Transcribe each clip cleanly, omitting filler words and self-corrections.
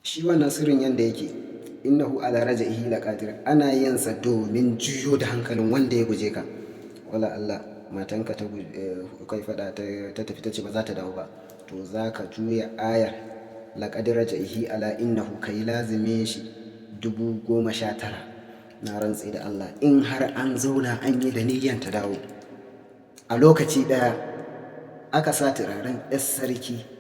Shi wannan sirrin yanda yake, innahu ala raja'ihi laqadir, ana yin sa domin juyo da hankalin wanda ya guje ka. Wala Allah matanka ta kai fada ta tafi ta ce ba za ta dawo ba, to za ka juya ayar laqad raja'ihi ala innahu, kai lazime shi 19,000. Na rantse da Allah, in har an zauna an yi da niyyan ta dawo, a lokaci ɗaya aka sa turaren 'yar sarki,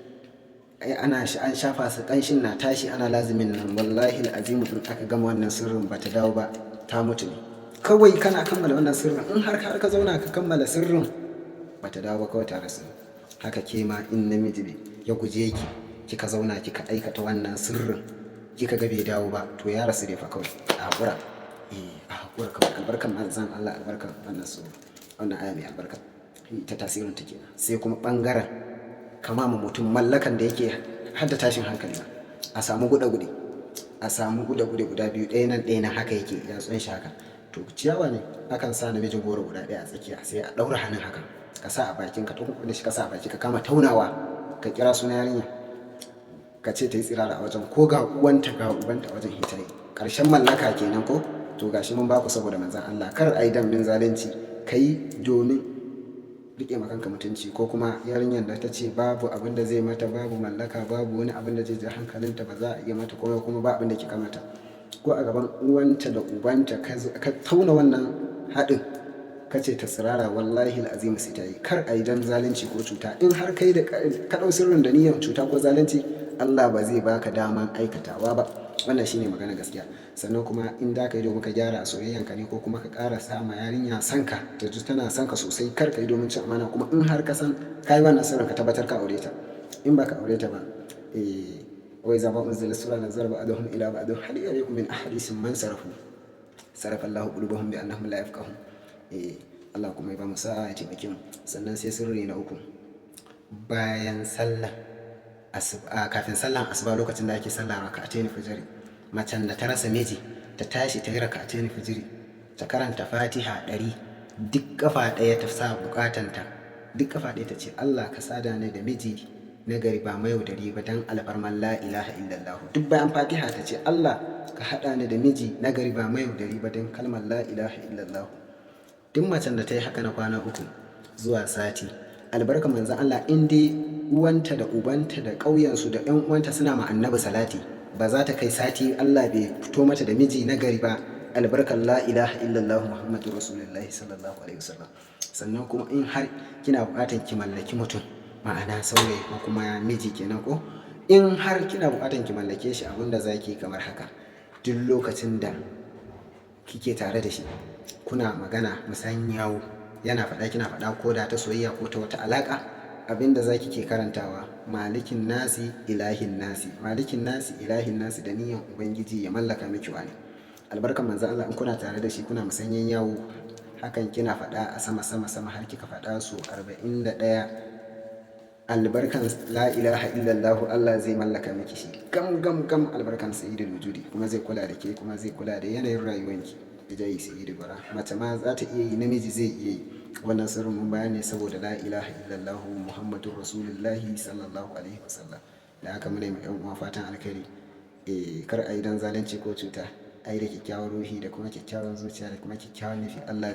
ana an shafa su, ƙanshin na tashi, ana lazimin nan, wallahi azimu in aka gama wannan sirrin ba ta dawo ba, ta mutu ne kawai. Kana kammala wannan sirrin, in har ka zauna ka kammala sirrin ba ta dawo ba, kawai ta rasu. Haka ke ma in namiji ne ya guje ki, kika zauna kika aikata wannan sirrin, kika ga bai dawo ba, to ya rasu ne fa kawai. A haƙura, a haƙura kawai. Albarkan manzon Allah, albarkan wannan su, wannan aya mai albarka, ta tasirin ta kenan. Sai kuma ɓangaren kama ma mutum mallakan da yake hadda tashin hankali ma, a samu gude-gude, a samu gude-gude guda biyu, ɗaya nan ɗaya nan, haka yake yatsun shi haka. To ciyawa ne, akan sa namijin goro guda ɗaya a tsakiya, sai a ɗaura hannun haka, ka sa a bakin ka, da shi ka sa a baki, ka kama taunawa, ka kira suna yarinya, ka ce ta yi tsirara a wajen, ko ga uwanta ga ubanta a wajen, hita yi. Ƙarshen mallaka kenan ko. To gashi mun baku saboda manzon Allah. Kar a yi dambin zalunci, ka yi domin riƙe makanka mutunci, ko kuma yarinyar da ta ce babu abin da zai mata, babu mallaka, babu wani abin da zai ja hankalinta, ba za a iya mata komai, kuma ba abin da ke kamata, ko a gaban uwanta da ubanta ka tauna wannan haɗin, ka ce ta tsirara, wallahi al'azimu sai ta yi. Kar a yi dan zalunci ko cuta. In har kai da ka ɗau sirrin da niyyar cuta ko zalunci, Allah ba zai baka daman aikatawa ba. Wannan shine magana gaskiya. Sannan kuma in da ka yi domin ka gyara a soyayyanka ne, ko kuma ka ƙara sa ma yarinya sanka, ta ji tana sanka sosai, kar ka yi domin cin amana. Kuma in har ka san ka yi wannan sirrin, ka tabbatar ka aure ta. In ba ka aure ta ba, wa iza ma unzila sura nazara ba'dahum ila ba'd hal yaraykum min ahadisin man sarafu sarafa Allahu qulubahum bi annahum la yafqahun. Allah kuma ya ba mu sa'a, ya taimake mu. Sannan sai sirri na uku, bayan sallah asuba, kafin sallan asuba, lokacin da ake sallah raka'atayn fajr, macen da ta rasa miji ta tashi ta yi raka'atayn fajr, ta karanta Fatiha 100, duk kafa ɗaya ta sa bukatanta, duk kafa ɗaya ta ce, "Allah ka sada ni da miji na gari ba mayaudari ba dan alfarman la ilaha illallah." Duk bayan Fatiha ta ce, "Allah ka haɗa ni da miji na gari ba mayaudari ba dan kalmar la ilaha illallah." Duk macen da ta yi haka na kwana 3 zuwa sati, albarkar manzon Allah, in dai uwanta da ubanta da ƙauyensu da ƴan uwanta suna ma Annabi salati, ba za ta kai sati Allah bai fito mata da miji na gari ba, albarkar la ilaha illallah Muhammadu Rasulullahi sallallahu alaihi wasallam. Sannan kuma in har kina buƙatar ki mallaki mutum, ma'ana saurayi ko kuma miji kenan ko, in har kina buƙatar ki mallake shi, abin da zaki kamar haka: duk lokacin da kike tare da shi, kuna magana musanyawu, yana faɗa kina faɗa, ko da ta soyayya ko ta wata alaƙa, abin da zaki ke karantawa, malikin nasi ilahin nasi, malikin nasi ilahin nasi, da niyyan Ubangiji ya mallaka miki wani. Albarkan manzon Allah, in kuna tare da shi, kuna musanyen yawu hakan, kina faɗa a sama sama sama har kika faɗa su 41, albarkan la ilaha illallah Allah zai mallaka miki shi gam gam gam, albarkan sayyidul wujudi, kuma zai kula da ke, kuma zai kula da yanayin rayuwanki, bijahi sayyidul bara. Mace ma za ta iya yi, namiji zai iya yi. Wannan sirrin mun bayar ne saboda la ilaha illallah Muhammadur Rasulullahi sallallahu alaihi wasallam. Da haka muna yi ma 'yan uwa fatan alkhairi. Kar a yi don zalunci ko cuta, a yi da kyakkyawan ruhi da kuma kyakkyawan zuciya da kuma kyakkyawan nufi. Allah.